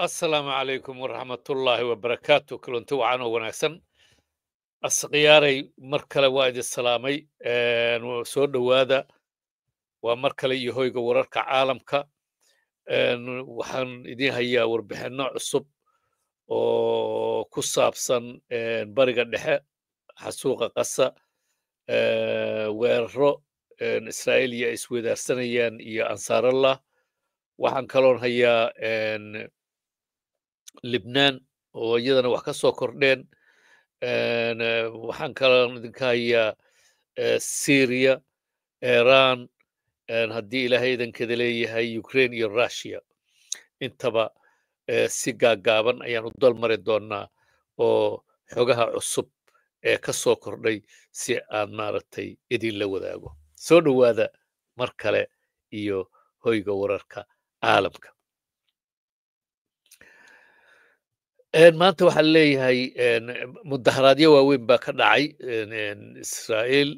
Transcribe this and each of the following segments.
Asalaamu calaykum waraxmatullaahi wabarakaatu. Kulanti wacan oo wanaagsan, askhiyaaray, mar kale waa idin salaamay. Soo dhowaada, waa mar kale iyo hoyga wararka caalamka. Waxaan idin hayaa warbixinno cusub oo ku saabsan Bariga Dhexe, xasuuqa Qasa, weeraro Israa'iil iyo ay isweydaarsanayaan iyo Ansaarallah. Waxaan kaloon hayaa Libnaan oo iyadana wax ka soo kordheen. Waxaan kaloon idinka hayaa Syria, Iran, haddii Ilaahay idankeda leeyahay, Ukraine iyo Russia. Intaba si gaagaaban ayaan u dal mari doonaa oo xogaha cusub ee ka soo kordhay si aan maaragtay idinla wadaago. Soo dhowaada mar kale iyo hoyga wararka caalamka. Maanta waxaa leeyahay mudaharaadyo waaweyn baa ka dhacay Israa'iil,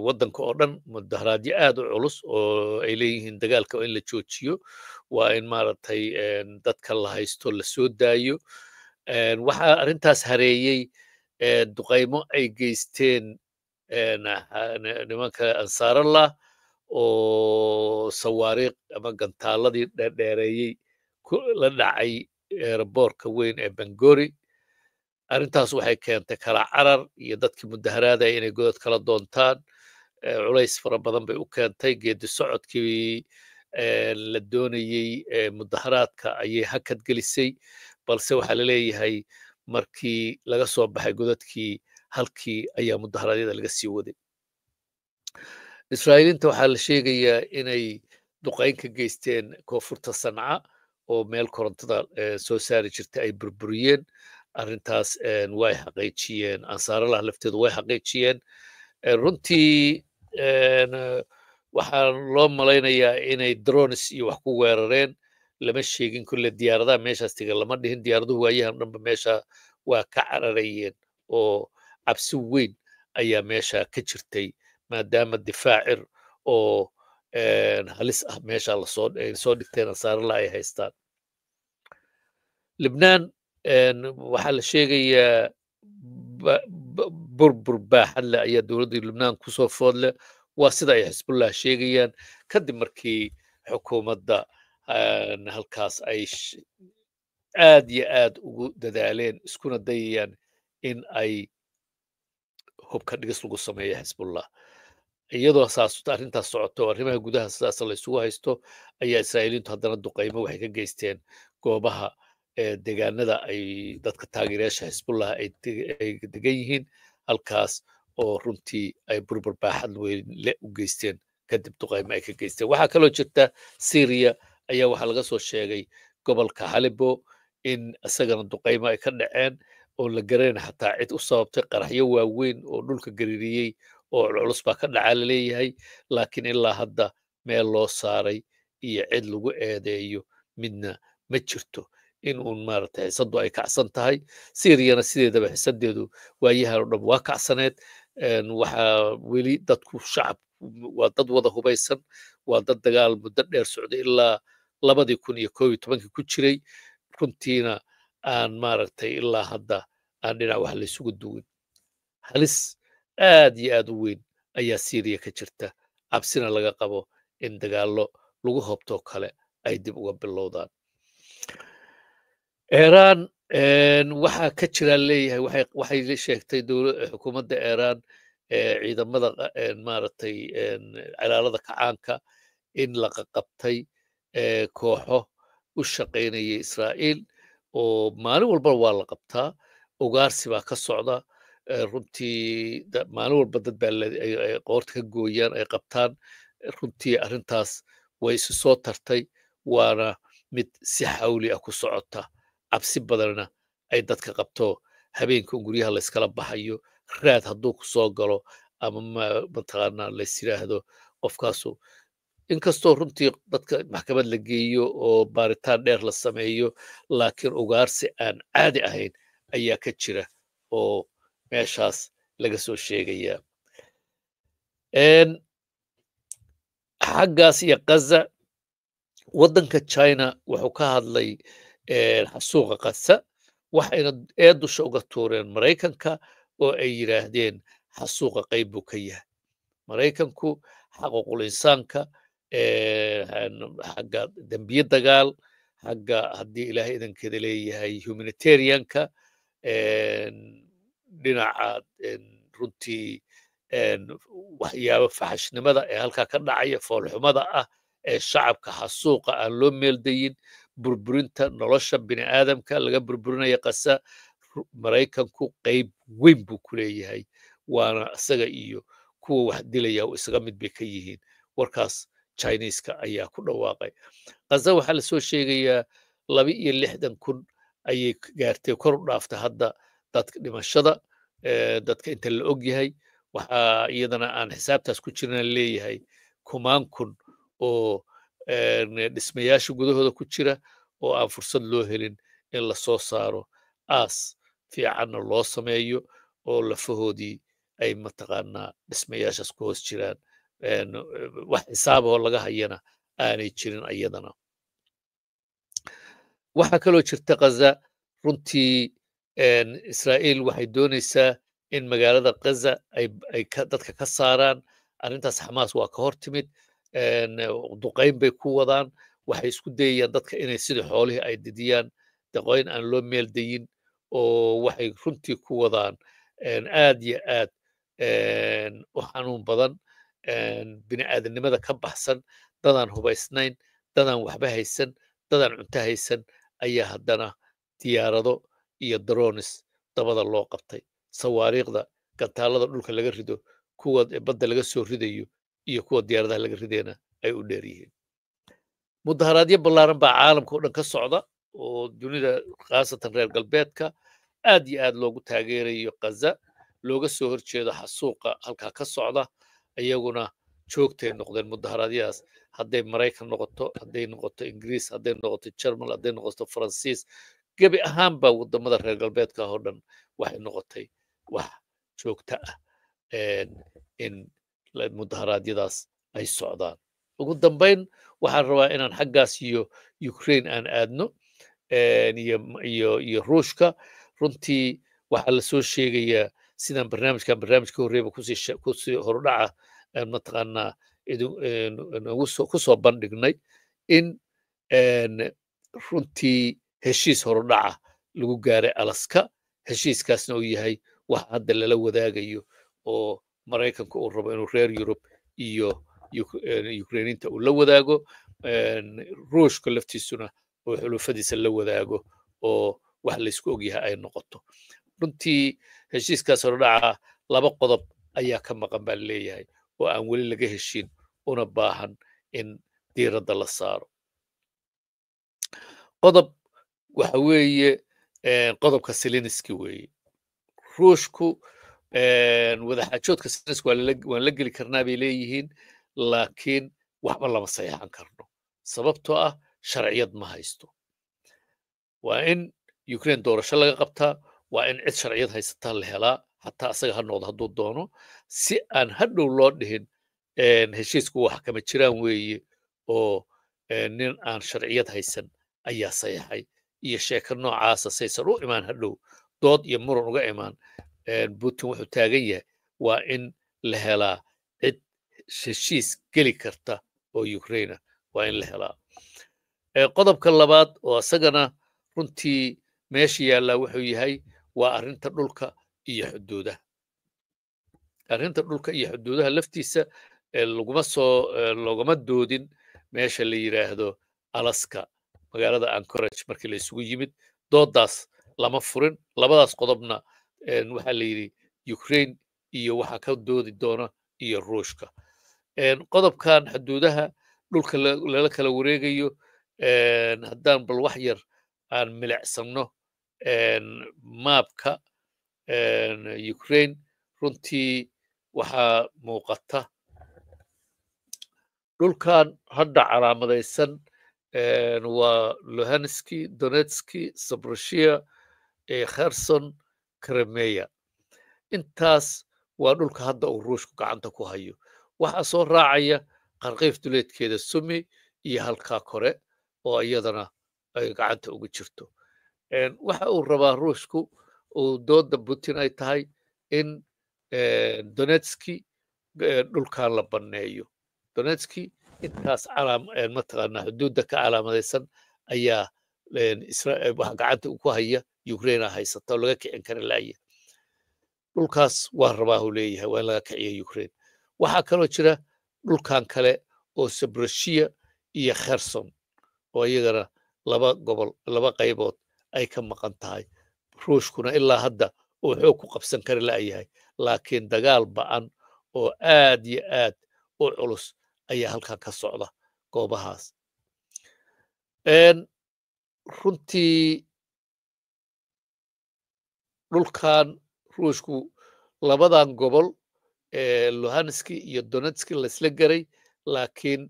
waddanka oo dhan, mudaharaadyo aad u culus oo ay leeyihiin dagaalka in la joojiyo, waa in maaragtay dadka la haysto la soo daayo. Waxaa arrintaas hareeyey duqaymo ay geysteen nimanka Ansaarallah oo sawaariikh ama gantaaladii dheerdheereeyey la dhacay eeraboorka weyn ee Bangori. Arrintaas waxay keentay kala carar iyo dadkii mudaharaadaya inay godad kala doontaan. Culays fara badan bay u keentay. Geedi socodkii la doonayey mudaharaadka ayay hakad gelisay, balse waxaa la leeyahay markii laga soo baxay godadkii, halkii ayaa mudaharaadyada laga sii waday. Israa'iiliinta waxaa la sheegayaa inay duqayn ka geysteen koonfurta Sanca oo meel korontada soo saari jirta ay burburiyeen. Arrintaas way xaqiijiyeen, Ansaarallah lafteedu way xaqiijiyeen. Runtii waxaa loo malaynayaa inay drones iyo wax ku weerareen, lama sheegin kulle diyaaradaha meeshaas tega lama dhihin. Diyaaraduhu waayahan dhanba meesha waa ka cararayeen oo cabsi weyn ayaa meesha ka jirtay, maadaama difaacir oo halis ah meesha lasoo soo dhigteen Ansaarallah ay haystaan. Libnaan waxaa la sheegayaa burbur baaxad leh ayaa dowladda Libnaan kusoo food leh, waa sida ay Xisbullah sheegayaan, kadib markii xukuumadda halkaas ay aad iyo aad ugu dadaaleen iskuna dayayaan in ay hubka dhigis lagu sameeyo Xisbullah. Iyadoo saas arrintaas socoto, arrimaha gudaha sidaas la isugu haysto, ayaa Israa'iiliintu haddana duqaymo waxay ka geysteen goobaha deegaanada ay dadka taageerayaasha Xisbullah ay degan yihiin, halkaas oo runtii ay burbur baaxad weyn le u geysteen kadib duqaymo ay ka geysteen. Waxaa kaloo jirta Syria ayaa waxaa laga soo sheegay gobolka Halibo in isagana duqaymo ay ka dhaceen oo la garanayn xataa cid u sababtay. Qaraxyo waaweyn oo dhulka gariiriyey oo culculus baa ka dhacaa laleeyahay, laakiin ilaa hadda meel loo saaray iyo cid lagu eedeeyo midna ma jirto. In uun maaragtay xisaddu ay kacsan tahay. Syriana sideedaba xisadeedu waayahan oo dhan waa kacsaneed. Waxaa weli dadku shacab waa dad wada hubaysan, waa dad dagaal muddo dheer socday ilaa 2011-kii ku jiray, runtiina aan maaragtay ilaa hadda aan dhinac wax laysugu duwin. Halis aad iyo aad u weyn ayaa Syriya ka jirta, cabsina laga qabo in dagaallo lagu hobtoo kale ay dib uga bilowdaan. Iran waxaa ka jira leeyahay, waxay sheegtay xukuumadda Iran ciidamada maaragtay cilaalada kacaanka in la qaqabtay kooxo u shaqaynaya Israa'iil, oo maalin walba waa la qabtaa, ugaarsi baa ka socda. Runtii maalin walba dad baa ay qoorta ka gooyaan, ay qabtaan. Runtii arrintaas way isu soo tartay, waana mid si xawli ah ku socota, cabsi badanna ay dadka qabto. Habeenka un guryaha layskala baxayo, raad hadduu ku soo galo ama mataqaanaa lays yidhaahdo qofkaasu, inkastoo runtii dadka maxkamad la geeyo oo baaritaan dheer la sameeyo, laakiin ugaarsi aan caadi ahayn ayaa ka jira oo meeshaas laga soo sheegayaa. Xaggaas iyo Gaza, waddanka China wuxuu ka hadlay Xasuuqa Qasa waxayna ee dusha uga tuureen Maraykanka oo ay yidhaahdeen xasuuqa qayb buu ka yahay Maraykanku, xaquuqul insaanka, xagga dembiye dagaal, xagga haddii Ilaahay idankeeda leeyahay humanitarianka, dhinaca runtii waxyaabo faxashnimada ee halkaa ka dhacaya, foolxumada ah ee shacabka xasuuqa aan loo meeldayin, burburinta nolosha bini'aadamka laga burburinaya Qasa, Maraykanku qayb weyn buu ku leeyahay, waana isaga iyo kuwa wax dilaya isaga mid bay ka yihiin. Warkaas Chineska ayaa ku dhawaaqay. Qaza waxaa lasoo sheegayaa 62,000 ayay gaartay, kor u dhaaftay hadda dadka dhimashada, dadka inta la og yahay. Waxaa iyadana aan xisaabtaas ku jirna leeyahay kumaan kun oo dhismayaasha gudahooda ku jira oo aan fursad loo helin in lasoo saaro, aas fiicanna loo sameeyo, oo lafahoodii ay mataqaanaa dhismayaashaas ku hoos jiraan, wax xisaabahoo laga hayana aanay jirin iyadana. Waxaa kaloo jirta Kaza runtii Israa'iil waxay doonaysaa in magaalada Gaza ay dadka ka saaraan. Arrintaas Xamaas waa ka hor timid, duqayn bay ku wadaan, waxay isku dayayaan dadka inay sidii xoolihii ay didiyaan, duqayn aan loo meel dayin oo waxay runtii ku wadaan aad iyo aad u xanuun badan, bini'aadanimada ka baxsan. Dadaan hubaysnayn, dadaan waxba haysan, dadaan cunto haysan ayaa haddana diyaarado iyo drones dabada loo qabtay, sawaariikhda gantaalada dhulka laga rido, kuwa badda laga soo ridayo iyo kuwa diyaaradaha laga ridayna ay u dheer yihiin. Mudaharaadyo ballaaran baa caalamka oo dhan ka socda oo dunida, khaasatan reer galbeedka, aad iyo aad loogu taageerayo Kaza, looga soo horjeedo xasuuqa halkaa ka socda. Iyaguna joogtay noqdeen mudaharaadyadaas, hadday Maraykan noqoto, hadday noqoto Ingiriis, hadday noqoto Jermal, hadday noqoto Faransiis, gebi ahaanba waddamada reer galbeedka oo dhan waxay noqotay wax joogto ah in mudaharaadyadaas ay socdaan. Ugu dambayn waxaan rabaa inaan xaggaas iyo Ukraine aan aadno iyo Ruushka. Runtii waxaa lasoo sheegayaa, sidaan barnaamijkan barnaamij ka horreeyba kusii horudhaca mataqaanaa ku soo bandhignay, in runtii heshiis horudhaca lagu gaaray Alaska, heshiiskaasna uu yahay wax hadda lala wadaagayo oo Maraykanka uu rabo inuu reer Yurub iyo Ukrainiinta uu la wadaago, Ruushka laftiisuna uu xulufadiisa la wadaago oo wax laysku ogyahay ay noqoto. Runtii heshiiskaas horudhaca laba qodob ayaa ka maqan baa leeyahay oo aan weli laga heshin una baahan in diiradda la saaro. Qodob waxa weeye qodobka Selenski weeye. Ruushku wadaxaajoodka Selenski waan la geli karnaa bay leeyihiin, laakiin waxba lama saxeexan karno sababtoo ah sharciyad ma haysto. Waa in Ukraine doorasho laga qabtaa, waa in cid sharciyad haysataa la helaa, xataa asaga ha noqdo hadduu doono, si aan hadhow loo dhihin heshiisku wax kama jiraan weeye oo nin aan sharciyad haysan ayaa saxeexay iyo sheeko noocaasa saysan u imaan hadhow dood iyo muran uga imaan. Putin wuxuu taagan yahay waa in la helaa cid heshiis geli karta oo Ukraine waa in la helaa. Qodobka labaad oo isagana runtii meesha yaallaa wuxuu yahay waa arrinta dhulka iyo xuduudaha. Arrinta dhulka iyo xuduudaha laftiisa laguma soo loogama doodin meesha la yidhaahdo Alaska, magaalada Anchorage markii la isugu yimid doodaas lama furin. Labadaas qodobna waxaa la yidhi Ukraine iyo waxaa ka doodi doona iyo Ruushka. Qodobkan xuduudaha dhulka lala kala wareegayo, haddaan bal wax yar aan milicsanno maabka Ukraine, runtii waxaa muuqata dhulkan hadda calaamadaysan waa Luhanski, Donetski, Zaporozhye, Kherson, Crimea. Intaas waa dhulka hadda uu Ruushku gacanta ku hayo. Waxaa soo raacaya Qarqiif duleedkeeda, Sumi iyo halkaa kore oo iyadana ay gacanta ugu jirto. Waxa uu rabaa Ruushku, uu dooda Putin ay tahay in Donetski dhulkan la banneeyo. Donetski intaas mataqaanaa xuduudda ka calaamadaysan ayaa waxa gacanta ku haya Ukraine haysata oo laga kicin kara laaya. Dhulkaas waa rabaa uu leeyahay, waa in laga kiciyo Ukraine. Waxaa kaloo jira dhulkan kale oo Zaporizhzhia iyo Kherson oo iyagana laba gobol, laba qaybood ay ka maqan tahay, Ruushkuna ilaa hadda uu xoog ku qabsan kari la'yahay, laakiin dagaal ba'an oo aad iyo aad u culus ayaa halkan ka socda goobahaas. Runtii dhulkan Ruushku labadan gobol, Luhanski iyo Donetski, laisla garay, laakiin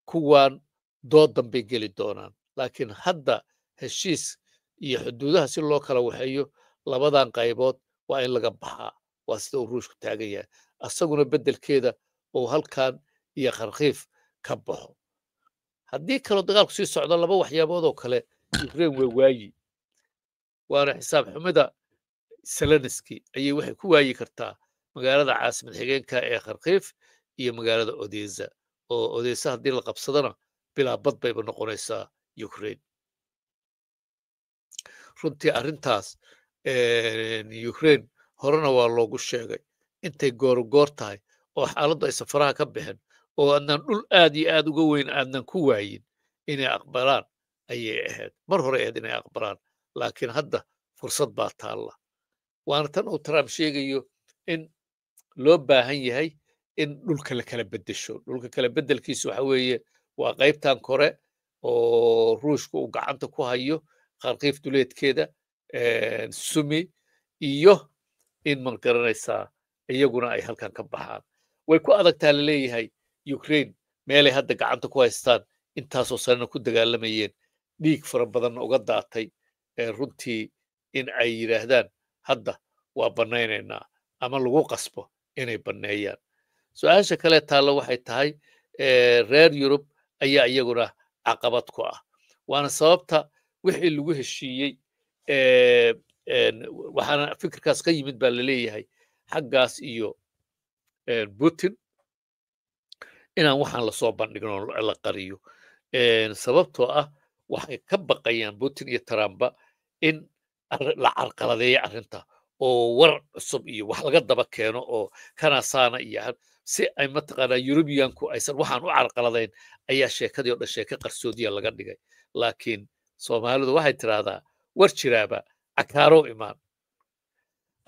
kuwan doodan bay geli doonaan. Laakiin hadda heshiis iyo xuduudaha si loo kala waxeeyo labadan qaybood waa in laga baxaa, waa sida uu Ruushku taagan yahay, asaguna beddelkeeda uu halkan iyo Kharkiif ka baxo. Haddii kaloo dagaalku sii socdo, laba waxyaabood oo kale Ukraine way waayi, waana xisaab xumida Zelenski ayay waxay ku waayi kartaa magaalada caasimad xigeenka ee Kharkiif iyo magaalada Odesa, oo Odesa haddii la qabsadona bilaa bad bayba noqonaysaa Ukraine. Runtii arrintaas Ukraine horena waa loogu sheegay intay goorogoor tahay oo xaaladdu ay safaraha ka bixin oo aadnaan dhul aad iyo aad uga weyn aadnan ku waayin, inay aqbalaan ayay ahayd, mar hore ahayd inay aqbalaan, laakiin hadda fursad baa taalla. Waana tan uu Trump sheegayo in loo baahan yahay in dhulka la kala beddesho. Dhulka kala beddelkiisu waxa weeye waa qaybtan kore oo Ruushka uu gacanta ku hayo, Kharkiif duleedkeeda, Sumi, iyo in ma garanaysaa iyaguna ay halkan ka baxaan. Way ku adagtaa laleeyahay Ukraine meelay hadda gacanta ku haystaan, intaasoo sanana ku dagaalamayeen, dhiig fara badanna uga daatay, runtii in ay yidhaahdaan hadda waa bannaynaynaa ama lagu qasbo inay banneeyaan. Su-aasha kale taalla waxay tahay reer Yurub ayaa iyaguna caqabad ku ah, waana sababta wixii lagu heshiiyey. Waxaana fikirkaas ka yimid baa laleeyahay xaggaas iyo Putin inaan waxaan lasoo bandhigin oo la qariyo, sababtoo ah waxay ka baqayaan Putin iyo Trumpa in la carqaladeeyo arrinta oo war cusub iyo wax laga daba keeno oo kanasaana iyo si ay mataqaanaa Yurubiyanku aysan waxaan u carqaladayn ayaa sheekadii oo dhan sheeke qarsoodiya laga dhigay. Laakiin Soomaalidu waxay tidhaahdaa war jiraaba cakaarow imaan.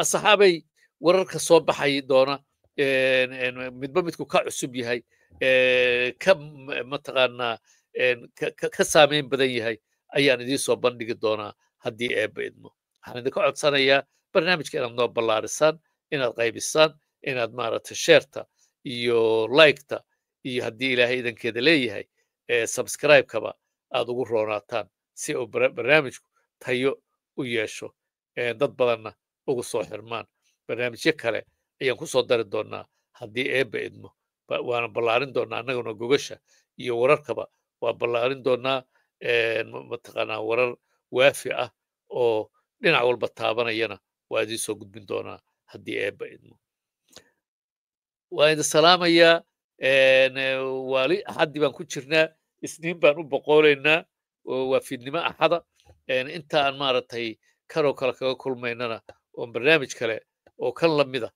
Asxaabay, wararka soo baxay doona midba midku ka cusub yahay, ka mataqaanaa ka saameyn badan yahay ayaan idiin soo bandhigi doonaa haddii Eebba idmo. Waxaan idinka codsanayaa barnaamijka inaad noo ballaarisaan, inaad qaybisaan, inaad maaragtay share-ta iyo like-ta iyo haddii Ilaahay idankeeda leeyahay subscribe-kaba aad ugu roonaataan si uu barnaamijku tayo u yeesho, dad badanna ugu soo xirmaan. Barnaamijyo kale ayaan ku soo dari doonaa haddii Eebba idmo, waana ballaarin doonaa annaguna gogasha iyo wararkaba waa ballaarin doonaa, mataqaanaa warar waafi ah oo dhinac walba taabanayana waa idiin soo gudbin doonaa haddii Eebba idmo. Waa idin salaamayaa. Waali Axaddii baan ku jirnaa, Isniin baan u boqoolaynaa, waa fiidnimo Axada. Inta aan maaragtay kanoo kale kaga kulmaynana oon barnaamij kale oo kan lamida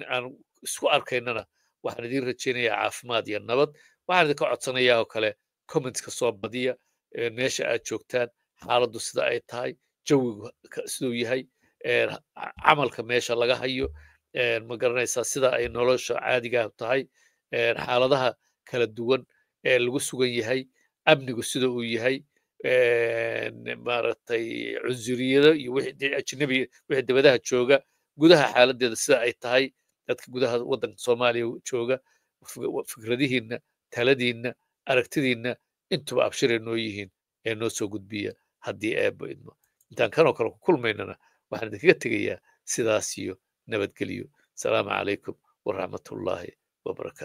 aan isku arkaynana, waxaan idiin rajaynayaa caafimaad iyo nabad. Waxaan idinka codsanayaa oo kale commentska soo badiya, meesha aad joogtaan xaaladdu sida ay tahay, jawigu siduu yahay, camalka meesha laga hayo, ma garanaysaa, sida ay nolosha caadigaa tahay, xaaladaha kala duwan ee lagu sugan yahay, amnigu sida uu yahay, maaragtay cunsuriyado iyo wixii ajnabi, wixii dibadaha jooga, gudaha xaaladdeeda sida ay tahay, dadka gudaha waddanka Soomaaliya jooga, fikradihiinna, taladiinna, aragtidiinna intuba abshiray noo yihiin ee noo soo gudbiya haddii Eebba idmo. Intaan kanoo kale ku kulmaynana waxaan idinkaga tegayaa sidaas iyo nabadgelyo. Asalaamu calaykum waraxmatullaahi wabarakaatu.